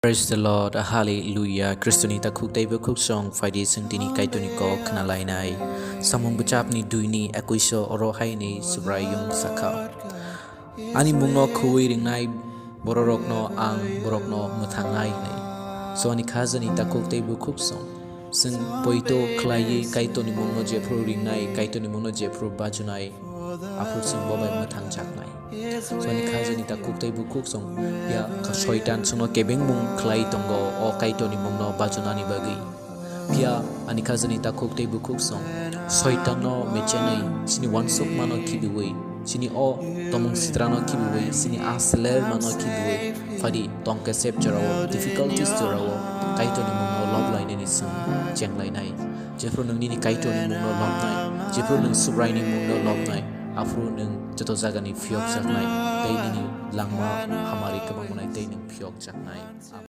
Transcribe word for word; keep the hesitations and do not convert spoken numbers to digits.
Praise the Lord, Hallelujah. Khristoni takhuk tei bukhuk song phaidi chwng tini Kaitorni kok khna lainai. Samung bwchapni duini ekuiso oro haini Subraiyung sakha. Ani mungno khwi ringnai bororokno ang borokno mwthangnai hwnwi. So ani khajani takhuk tei bukhuk song. Chwng poito khlaiwi Kaitorni mungno jephru ringnai, Kaitorni mungno jephru bajunai, aphuru chwng bo bai mwthangjaknai. So ani khajani takhuk tei bukhuk song ya kha soitan chwngno kebengmung khlai tongo o Kaitorni mungno bajunani bagwi. Phiya ani khajani takhuk tei bukhuk song soitanno mechenwi chini wansukmano khibiwi, chini o tomung sitrano khibiwi, chini a selermano khibiwi, phadi tongkesep jorao, difficulties jorao Kaitorni mungno lob lainani chwng chenglainai. Jephru nwng nini Kaitorni mungno lobnai, jephru nwng Subraini mungno lobnai, aphuru nwng joto jagani phiyokjaknai, tei nini langma hamari kwbang manai tei nwng phiyokjaknai.